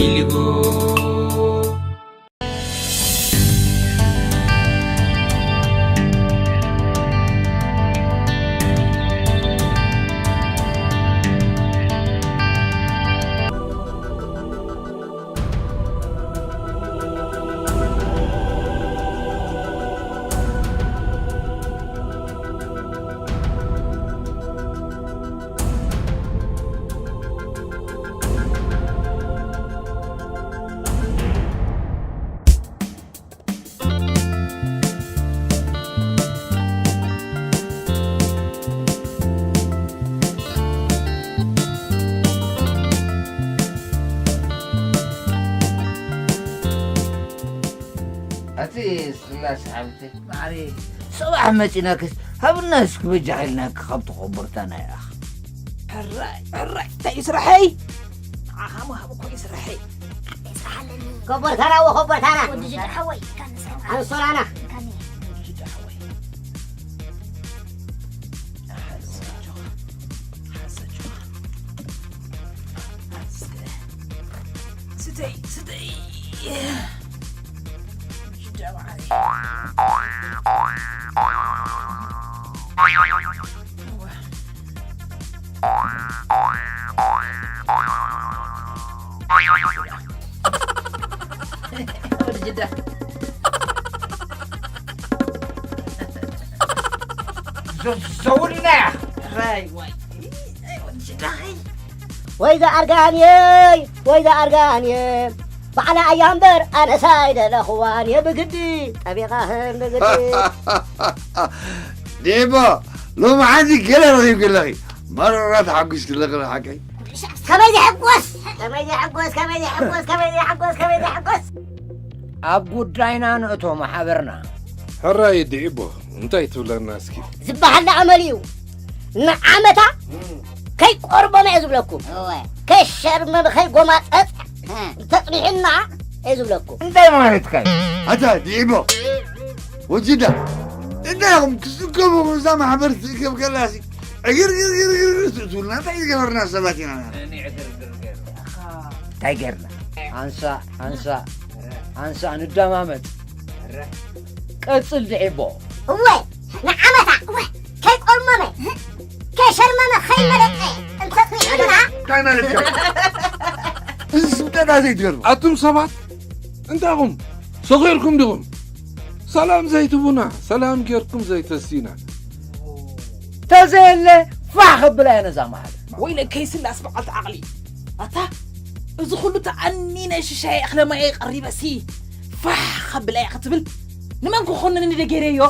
ኢልጎ። ኣቲ ስላስ ሓብቲ ማዕሪ፣ ጽባሕ መጺናክስ ሃብና እስኪ በጃ ኢልናኪ ካብ ተኸበርታና ኢኻ። ሕራይ ሕራይ፣ እንታይ እዩ ስራሐይ? ንዓኻ ምሃብ እኮ እዩ ስራሐይ። ኮቦርታና ወ ኮቦርታና። ወዲ ጅዳ ሓወይ፣ ካን ንስሕብ። ኣንሶላና። ካን። ወዲ ጅዳ ሓወይ። ሓዝ ኣጆኻ። ሓዝ ኣጆኻ። ሓዝ እስከ። ስተይ፣ ስተይ። ጅዳ ማዕረይ። እዋ። ወዲ ጅዳ። ዘ-፣ ዘውድና። ራይ ዋይ። ኣይ፣ ወዲ ጅዳ፣ ኣይ። ወይ ዝኣርጋንየይ፣ ወይ ዝኣርጋንየ። ባዕላ እያ እምበር ኣነስ ኣይደለኽዋን እየ ብግዲ ጠቢቓህን ብግዲ። ዴቦ፣ ሎሚ ሓንቲ ገለ ረኺብኪ ኣለኺ። መረራ ተሓጒስኪ ኣለኺ ሓቀይ። ከመይ ዘሐጎስ፣ ከመይ ዘሐጎስ፣ ከመይ ዘሐጎስ፣ ከመይ ዘሐጎስ፣ ከመይ ዘሐጎስ። ኣብ ጉዳይና ንእቶ ማሕበርና። ሕራይ ዴቦ፣ እንታይ ትብለና እስኪ? ዝበሃል ደኣ መን እዩ? ንዓመታ ከይቆርበመ እየ ዝብለኩም። እወ። ከይሸርመመ ከይጎማፀፀ እ። እንተፅኒሑና እየ ዝብለኩም። እንታይ ማለትካ እዩ? ኣታ ዲዒቦ፣ ወጅዳ፣ እንታይ ኢኹም ክትስከሙ እዛ ማሕበር ትእከብ ከላሲ ዕግርግርግርግር ትእትውልና እንታይ ዝገበርና ሰባት ኢና? እንታይ ጌርና? ኣንሳ፣ ኣንሳ፣ ኣንሳ ንደማመጥ። ቀጽል ዲዒቦ። እወ፣ ንዓመታ፣ እወ፣ ከይቆርመመ፣ ከይሸርመመ፣ ከይመለጠ፣ እንተጽኒዕና። እንታይ ማለት እዩ? እዚ ስምጠጣ ዘይትገርም። ኣቱም ሰባት፣ እንታኹም? ሰኺርኩም ዲኹም? ሰላም ዘይትቡና፣ ሰላም ጌርኩም ዘይተስዩና። ተዘየለ፣ ፋሕ ኸብላ እያ ነዛ መሃል። ወይለከይ ስላስ በዓልቲ ዓቕሊ። ኣታ፣ እዚ ኹሉ ተኣኒነ ሽሻይ እኽለ ማየ ቀሪበሲ፣ ፋሕ ኸብላ እያ ክትብል፣ ንመን ክኾንኒ ደገይረዮ?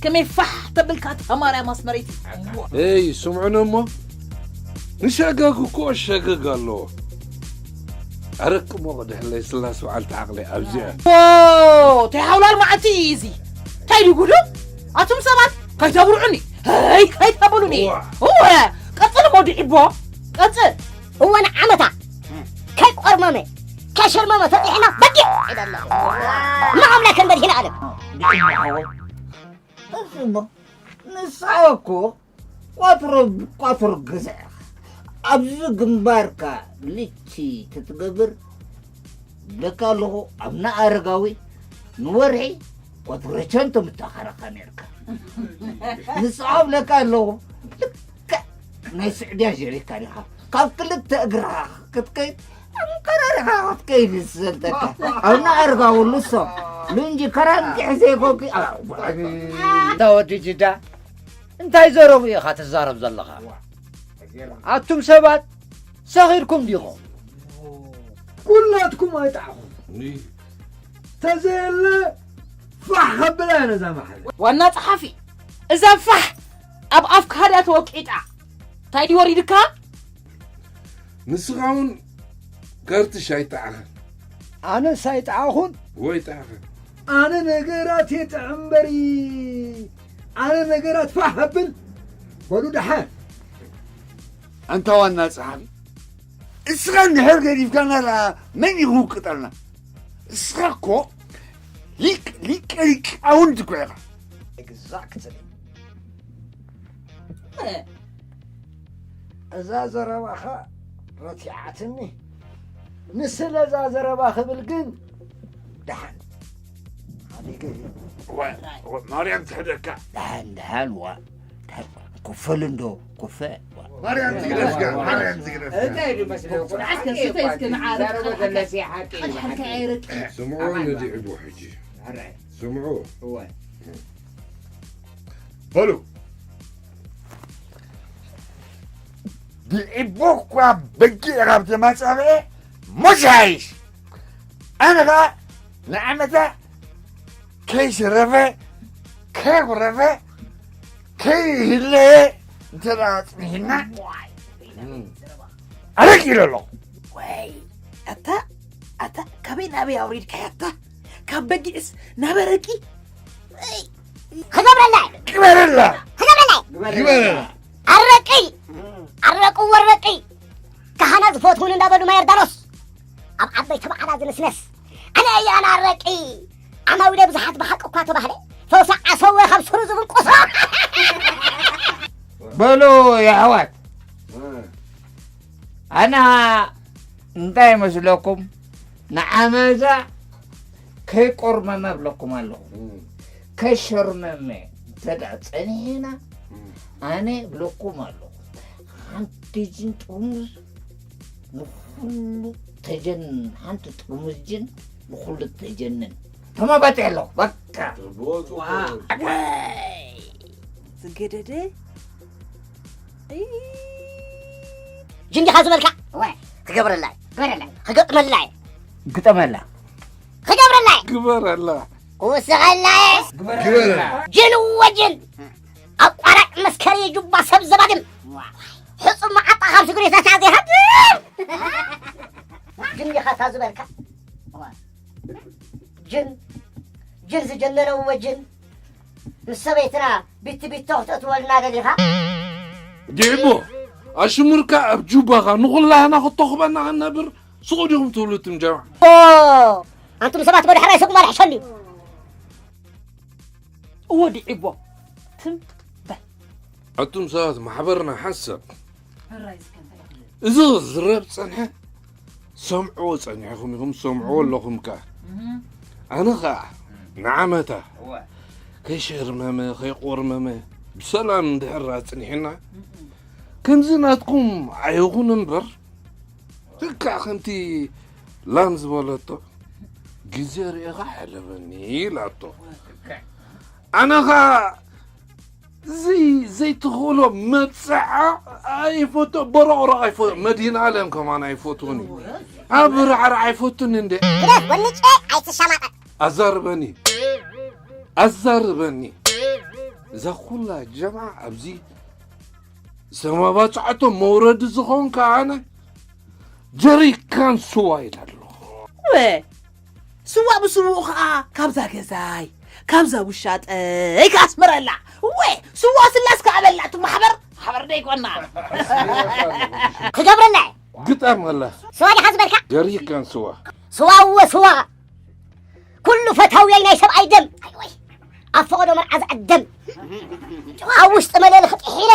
ከመይ ፋሕ ተብልካ ተማርያ ማስመረይቲ። እይ፣ ስምዑኒ እሞ፣ ንሸገግ እኮ ሸገግ ኣለዎ። ኣረ ቅሞ ቅድሕለይ ስላስ በዓልቲ ዓቕሊ ኣብዚኣ። ኦ፣ ተይ ሓውላል መዓልቲ እዩ እዚ። እንታይ ድዩ ጉዱ? ኣቱም ሰባት፣ ከይተብርዑኒ። ሄይ፣ ከይተብሉኒ። እዋ። እወ፣ ቀጽል እሞ ዲዒቦ፣ ቀጽል። እወ፣ ንዓመታ ከይቆርመመ፣ ከይሸርመመ ተጢሕና በጊዕ ኢለ ኣለኹ። ንኣምላክ እንበል ይህን ኣለም። ዲዒቦ ሓወይ፣ እሱ እሞ ንስኻ እኮ ቋትሮ ብቋትሮ ገዛ ኢኻ። ኣብዚ ግንባርካ ልቺ ክትገብር ብለካ ኣለኹ። ኣብና ኣረጋዊ ንወርሒ ቋትሮ ቸንቶ ምታኸረካ ነርካ። ንስኻ ብለካ ኣለኹ። ልክዕ ናይ ስዑድያ ጀሪካን ኢኻ። ካብ ክልተ እግርኻ ክትከይድ ኣንቀራሪኻ ክትከይድ ዝሰልጠካ። ኣብና ኣረጋዊ ልሶ ልንጂ ከራንቂ ሕዘይ ኮኪ። ኣታ ወዲ ጅዳ፣ እንታይ ዘረቡ ኢኻ ትዛረብ ዘለኻ? ኣቱም ሰባት ሰኺርኩም ዲኹም? ኩላትኩም ኣይጠዓኹም። ተዘየለ ፋሕ ከብላ እያ ነዛ ማሕበር። ዋና ጸሓፊ፣ እዛ ፋሕ ኣብ ኣፍካ ድያ ተወቂጣ? እንታይ ድዩ ወሪድካ? ንስኻ እውን ገርትሽ ኣይጠዓኸን። ኣነስ ኣይጠዓኹን። ወይ ጠዓኸን። ኣነ ነገራት የጥዕም እምበሪ፣ ኣነ ነገራት ፋሕ ኣብል። በሉ ደሓን። ኣንታ ዋና ጸሓፊ፣ እስኻ እንድሕር ገዲፍካና ደኣ መን እዩ ክውቅጠልና? እስኻ እኮ ሊቅ፣ ሊቅ፣ ሊቃውንቲ እኮ ኢኻ። ኤግዛክትሊ። እዛ ዘረባኻ ረቲዓትኒ። ንስለዛ ዘረባ ክብል ግን ደሓን ሓዲገ። እወ፣ እወ፣ ማርያም ትሕደካ። ደሓን፣ ደሓን፣ ዋ። ደሓን፣ ክፈል እንዶ፣ ክፈ፣ ዋ። ማርያም ትግደፍካ፣ ማርያም ትግደፍካ። እንታይ እዩ መስለኩም? ሓቂ ሓቂ እዩ፣ ሓቂ እዩ። ስምዑ ነዲዕዎ ሕጂ። ስምዑ። እወ። በሉ። ብዒቦ እኳ በጊዕ ካብ ተማጻብዐ ሞት ይሓይሽ። ኣነ ኸኣ ንዓመታ ከይሸረፈ፣ ከየጉረፈ፣ ከይህለየ እንተ ደኣ ጽኒሕና፣ ኣረቂ ኢለ ኣለኹ። ወይ፣ ኣታ፣ ኣታ፣ ካበይ ናበይ ኣውሪድካያ ኣታ? ካብ በጊዕስ ናብ ኣረቂ? ወይ፣ ክገብረላ! ግበረላ! ክገብረላ! ግበረላ! ኣረቂ! ኣረቂ ወረቂ! ካህናት ዝፈትውን እንዳበሉ ማይ ዮርዳኖስ ኣብ ዓበይቲ በዓላት ዝንስነስ። ኣነ እየ ኣነ ኣረቂ! ዓማዊለ ብዙሓት ብሓቂ እኳ ተባህለ፣ ፈውሲ ዓሰወ ካብ ስሩ ዝብንቁሶ። በሉ የሕዋት፣ ኣና እንታይ ይመስለኩም? ንዓመዛ ከይቆርመመ እብለኩም ኣለኹ። ከሸርመመ እንተ ደኣ ጸኒሕና፣ ኣነ እብለኩም ኣለኹ። ሓንቲ ጅን ጥርሙዝ ንኹሉ ተጀንን፣ ሓንቲ ጥርሙዝ ጅን ንኹሉ ተጀንን። ተማባጢ ኣለኹ፣ በቃ። ጽቡቕ፣ ጽቡቕ። ዋይ! ዝገደደ። እይ። ጅን ዲኻ ዝበልካ? እወ። ክገብረላ እየ። ግበረላ። ክገጥመላ እየ። ግጠመላ። ክገብረላ እየ። ግበረላ። ክውስኸላ እየ። ግበረላ። ጅን እወ ጅን። ኣቋራጭ መስከሪ ጁባ ሰብ ዘባድም። ሕጹብ መዓጣ ካብ ስግሬታታ ዘይሃድም። ጅን ዲኻ እታ ዝበልካ? እወ። ጅን፣ ጅን ዝጀነነ እወ ጅን። ምስ ሰበይትና ቢቲ ቢቶ ክተእትወልና ደሊኻ? ዲዕቦ፣ ኣሽሙርካ ኣብ ጁባኻ ንኹላህና ክተኹበና ክንነብር ሱቕ ዲኹም ትብሉ እትም ጀማዓ? ኦ፣ ኣንቱም ሰባት በድሕራይ ስጉማ ልሕሸኒ። እወ ዲዒቦ፣ ትም በል። ኣቱም ሰባት ማሕበርና ሓንሳብ ሕራይ እስከ እንታይ ይኽእል? እዚ ክዝረብ ጸንሐ ሰምዕዎ ጸኒሕኹም ኢኹም፣ ሰምዕዎ ኣለኹም ከኣ። እህ። ኣነ ኸኣ ንዓመታ እወ። ከይሸርመመ፣ ከይቆርመመ ብሰላም እንድሕር ኣጽኒሕና፣ እህ። ከምዚ ናትኩም ኣይኹን እምበር፣ ልክዕ ከምቲ ላም ዝበለቶ፣ "ግዜ ርኤኻ ሕለበኒ" ኢላቶ። ኣነ ኸኣ ዘይ-፣ ዘይትኽእሎ መብጽዓ ኣይፈቶ፣ በሮቕሮቕ ኣይፈ-፣ መድህን ኣለም ከማን ኣይፈትዎን እዩ። ኣብ ራዕራዕ ኣይፈቱን እንደ። ግደፍ፣ ወንጨ ኣይትሻማቐቅ። ኣዛርበኒ፣ ኣዛርበኒ። እዛ ኩላ ጀምዓ ኣብዚ ሰማባጽዓቶም መውረዲ ዝኾንካ ኣነ ጀሪካን ስዋ ኢለ ኣለኹ። ወ፣ ስዋ ብስውኡ ኸኣ ካብዛ ገዛይ፣ ካብዛ ውሻጠይ ክኣስምረላ። ወ፣ ስዋ ስላስ ከኣ በላ፣ እቲ ማሕበር፣ ማሕበር ደይኮና። ክገብረላ እየ። ግጠመላ። ስዋ ዲኻ ዝበልካ? ጀሪካን ስዋ። ስዋ እወ ስዋ። ኩሉ ፈታውየይ ናይ ሰብኣይ ደም። ኣይ ወይ። ኣብ ፈቐዶ መርዓ ዝዕደም። ኣብ ውሽጢ መለሊ ክጥሒለ።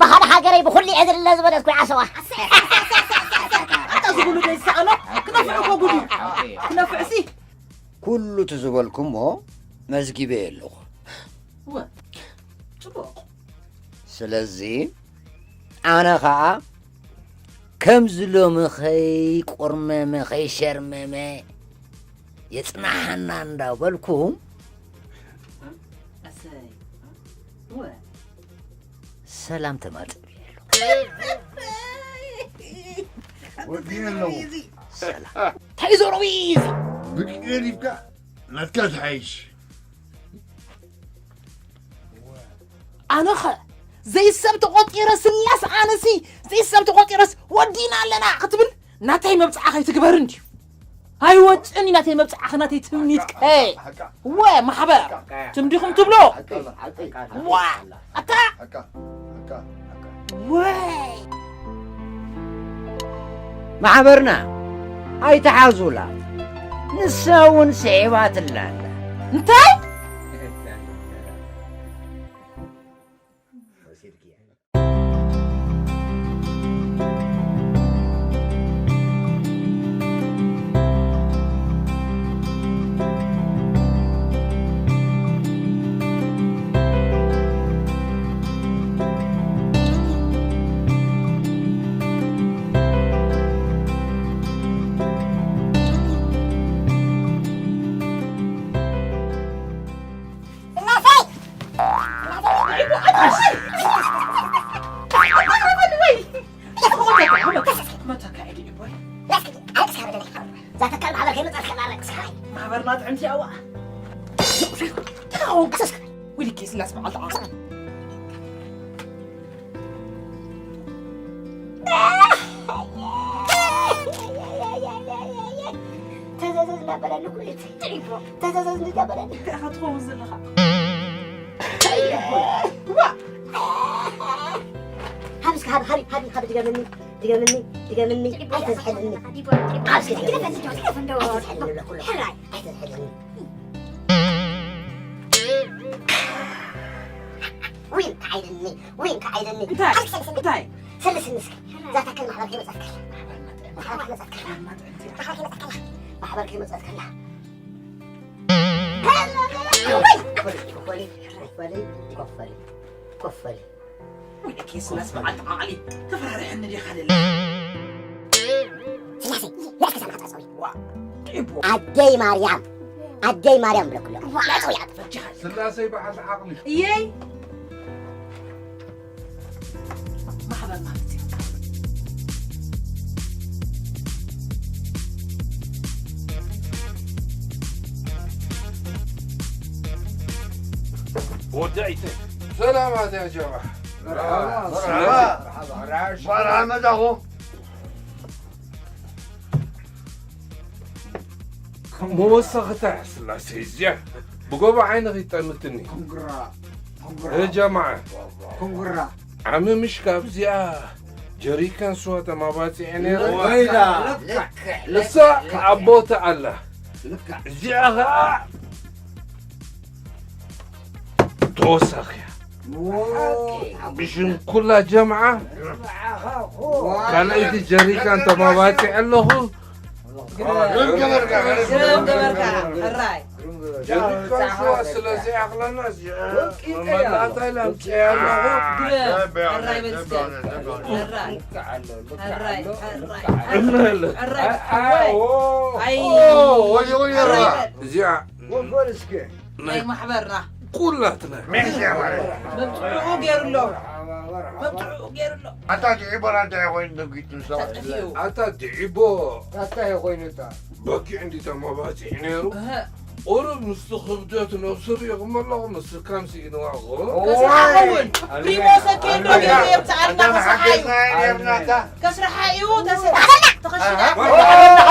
ባህሊ ሃገረይ ብኹሉ እየ ዝድለ ዝበለት ኩይ ዓሰዋ። ኣታ ዝብሉ ዘይሰኣኖ ክነፍዕ እኮ ጉድ እዩ። ክነፍዕሲ። ኩሉ እቲ ዝበልኩሞ መዝጊበ ኣለኹ። እወ፣ ጽቡቕ። ስለዚ ኣነ ኸኣ ከምዚ ሎሚ ከይቆርመመ፣ ከይሸርመመ የጽናሓና እንዳበልኩ ኣሰይ። እወ። ሰላም ተማጸብየ ኣለኹ። ወዲ ኣለዎ። ሰላም። እንታይ እዩ ዘረዊ እዚ? ብቂ ገዲፍካ ናትካ ትሓይሽ። ኣነኸ ዘይሰብ ተቖጢረ ስላስ ኣነሲ ዘይሰብ ተቖጢረስ ወዲና ኣለና ክትብል ናተይ መብጽዓ ከይትግበር እንድዩ። ኣይወጽእን እዩ ናተይ መብጽዓ ናተይ ትምኒትከ። ሓቃ። ወ ማሕበር ሓቃ። ትምዲኹም ትብሎ። ሓቂ፣ ሓቂ፣ ሓቂ። ዋ፣ ኣታ። ሓቃ፣ ሓቃ፣ ሓቃ። ወይ። ማሕበርና ኣይትሓዙላ። ንሳ እውን ስዒባትላ ኣላ። እንታይ? ኣጥዕምቲ ኣዋ። ተቃወም፣ ቀሰስ። ወይልኪ፣ ስላስ በዓል ተዓሳ። ተዘዘዝ እንዳበለኒ ኩሉ እቲ። ተዘዘዝ እንዳበለኒ። እንታይ ኢኻ ትኸውን ዘለኻ? ዋ! ሃብ እስኪ፣ ሃብ፣ ሃብ፣ ሃብ፣ ሃብ፣ ድገምኒ፣ ድገምኒ፣ ድገምኒ። ኣይተዝሕልኒ። ሃብ እስኪ፣ ድገምኒ። ኣይተዝሕልኒ፣ ኣይተዝሕልኒ። ዊን ከዓይድኒ፣ ዊን ከዓይድኒ። እንታይ? ኣልክሰልስኒ። እንታይ? ሰልስኒ እስኪ። እዛ ታከል ማሕበር ከይመጸት ከላ። ማሕበር ከይመጸት ከላ። ማሕበር ከይመጸት ከላ። ማሕበር ከይመጸት ከላ። ኮፈሊ፣ ኮፈሊ፣ ኮፈሊ፣ ኮፈሊ፣ ኮፈሊ። ወይለኪ ስላስ በዓል ዓሊ፣ ተፈራርሐኒ ዲኻ ደለ? ስላሴ፣ ንእስከ ሰማዕታ ጸዊ። ዋ፣ ዲቦ። ኣደይ ማርያም፣ ኣደይ ማርያም ብለኩ ኣለኹ። ዋ። ንዕጾ እያ። በጃኻ። ስላሴ በዓል ዓቕሊ። እየይ። ማሕበር ማለት እዩ። ወዳኢተይ። ሰላማት ያ ጀማዓ። መርሓባ፣ መርሓባ። መርሓባ፣ መርሓባ። መርሓባ መጻኹም። መወሰኽታ ስላሴ እዚኣ ብጎቦ ዓይንኺ ጠምትኒ። ኮንግራ፣ ኮንግራ። እ ጀማዓ። ኮንግራ። ዓሚ ምሽ ካብዚኣ ጀሪካን ስዋ ተማባጺዐ ነይረ። ወይላ። ልክዕ፣ እሳ ልክዕ። ኣብ ቦታ ኣላ። ልክዕ። እዚኣ ኸኣ ተወሳኺ እያ። ዎ። ብሽም ኩላ ጀምዓ፣ ጀምዓ ኸ፣ ዎ። ካልኣይቲ ጀሪካን ተማባጺዐ ኣለኹ። ግርም ገበርካ፣ ግርም ገበርካ። ሕራይ። ጀሪካን ስዋ ስለ ዘይኣኽለና፣ እዚኣ ወቂጠያ። መመላእታ ኢላ ኣምፅኣ ኣለኹ። ግርም። ሕራይ በል እስከ። ሕራይ። ሕራይ፣ ሕራይ። እንህለ። ሕራይ። ኣዎ። ኣይ። ኦ፣ ወዮ፣ ወዮ፣ ሕራይ በል። እዚኣ ወንበር እስከ። ናይ ናይ ማሕበርና። ኩላትና። መብፅዕኡ ገይሩ ኣሎ። መብፅዕኡ ገይሩ ኣሎ። ኣታ ዲዒቦ ኣንታይ ኮይኑ ደጊቱ ንሳ ተጠፊኡ። ኣታ ዲዒቦ። ኣታ ኮይኑ እታ። በጊዕ እንዲ ተማባፂዕ ነይሩ። እህ። ቁሩብ ምስቲ ክብደት ነብሱ ሪእኹም ኣለኹም፣ ምስካም ስኢንዋ እኮ። ከስርሓ ኸውን። ፕሪሞ ሰኬንዶ ገይሩ የምፅኣልና ኣታ መሳሓይ። ሓገዝና ነይርና ኣታ። ከስርሓ እዩ፣ ተስርሓ። ተኸሽዳ። ኣሃ።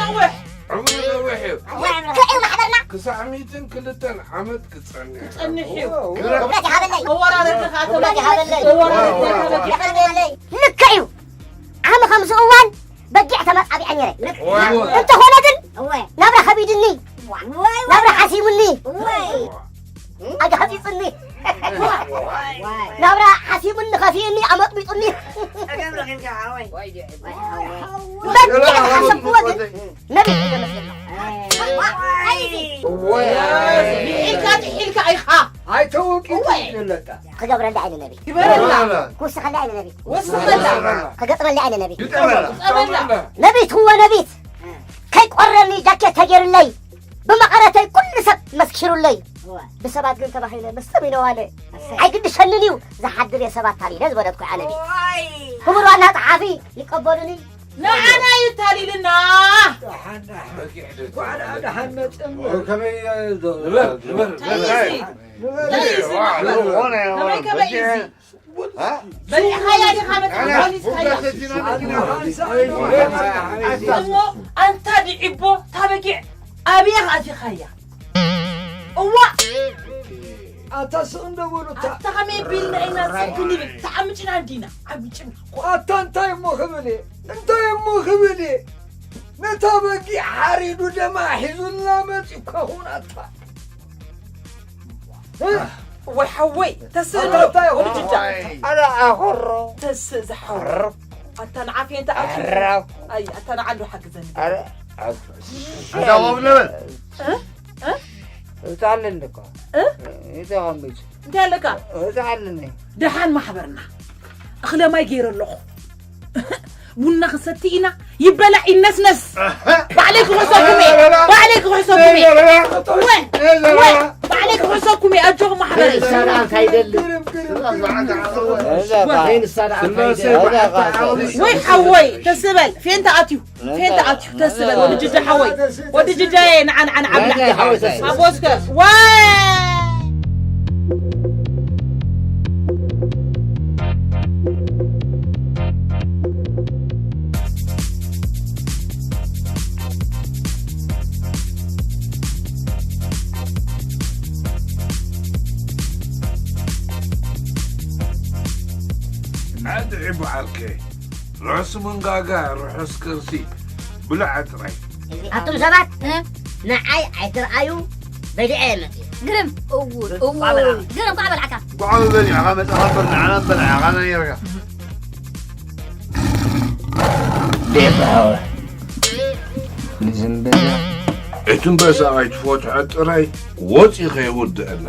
ነዊሕ። ዕምሩ ነዊሕ እዩ። ክሳዕ ሚእትን ክልተን ዓመት ክጸንሕ። ክጸንሕ እዩ። ክብረት ይሃበለይ። መወራረዲ ከዓ ክብረት ይሃበለይ። መወራረዲ ከዓ ክብረት ይሃበለይ። ልክዕ እዩ። ዓሚ ከምዚ እዋን በጊዕ ተመጻቢዐ ነይረ። ልክዕ። እንተኾነ ግን እወ። ናብራ ከቢድኒ። እወ። ናብራ ሓሲሙኒ። እወ። ኣጋፊጽኒ። ዋይ። ናብራ ሓሲሙኒ፣ ከፊእኒ፣ ኣመጥሚጡኒ። ጸገም ረኺብካ ሓወይ። በቃ ሓሰብክዎ ግን ነቢይ እዩ መስለኒ። ዋይ። ዋይ። ጥሒልካ፣ ጥሒልካ ኢኻ። ኣይተወቂጡ እወ። ይብለካ። ክገብረላ ኣይነ ነቢይ። ግበረላ። ክውስኸላ ኣይነ ነቢይ። ወስኸላ። ክገጥመላ ኣይነ ነቢይ። ግጠመላ። ግጠመላ። ነቢት ክወ ነቢት። ከይቆረኒ ጃኬት ተገይሩለይ። ብመቐረተይ ኩሉ ሰብ መስኪሩለይ። እወ። ብሰባት ግን ተባሂለ መስጠም ኢነዋለ። እሰይ። ኣይግድሸንን እዩ ዝሓድር የሰባት ታሊለ ዝበለትኩ ኣነ። ዋይ። ክቡር ዋና ጸሓፊ ይቀበሉኒ። ንዓና እዩ ታሊልና። ደሓን፣ ደሓን። ደሓን መጽም። ከመይ፣ ንበር፣ ንበር፣ እንታይ እዩ እዚ? ንበር። እንታይ እዩ እዚ? ንበር። ከመይ፣ ከመይ እዩ እዚ? በሊዕኻያ ዲኻ መጽሓፍ ኣነ ፖሊስ ካያ? እሞ ኣንታ ድዒቦ፣ እታ በጊዕ ኣበይ ኣቲኻያ? እዋ! ኣታ ስቕ እንዶ በሉ፣ እታ ኣታ ከመይ ቢልና ኢና ስቕ ክንብል? ተዓምጭና እንዲና፣ ዓምጭና። ኣታ እንታይ እሞ ክብል እየ? እንታይ እሞ ክብል እየ? ነታ በጊዕ ሓሪዱ ደማ ሒዙልና መጺኡ እኳ ኹን ኣታ። ወይ ሓወይ፣ ተስእ ኣሎ። ኣታ እንታይ ሆነ ጅጃ? ኣረ ኣኾሮ። ተስእ ዝሓወይ። ኣረ። ኣታ ንዓፍ እየ እንተ ኣኪቡ። ኣረ። ኣይ፣ ኣታ ንዓሉ ሓግዘኒ። ኣረ። ኣታ ወብለ በል። እ? እ? እታ ኣለኒ እኮ። እ? እታ ኸሚት። እንታይ ኣለካ? እታ ኣለኒ። ደሓን ማሕበርና። እኽለ ማይ ገይረ ኣለኹ። ቡና ክንሰቲ ኢና፣ ይበላዕ ይነስነስ። ባዕለይ ክሕሰኩም እየ፣ ባዕለይ ክሕሰኩም እየ። እወ፣ እወ፣ ባዕለይ ክሕሰኩም እየ፣ ኣጆኹም ማሕበረይ። ሰላም ካይደሊ። ወይ ሓወይ ተስበል ፌንታ ኣትዩ ፌንታ ኣትዩ ተስበል ወዲ ጅዳ ሓወይ ወዲ ጅዳየ ንዓ ንዓ ንዓ ብላ ሓወይ ተስበል ኣቦስከ ዋ ኣድዒ በዓልከ ርሑስ መንጋጋ ርሑስ ቅርሲ ብልዓ ጥራይ። ኣቱም ሰባት ንዓይ ኣይትርኣዩ በሊዐ እየ መፅእ። ግርም እው እው ግርም ከዓ በልዓካ። ጓዕሚ በሊዕኻ መፃኻ እምበር ንዓና እምበር ንዓኻ ነይርካ። ቤት ሓወ ንዝምብና እቲ እምበሳ ኣይትፈትሖ ጥራይ ወፂ ከይውድአና።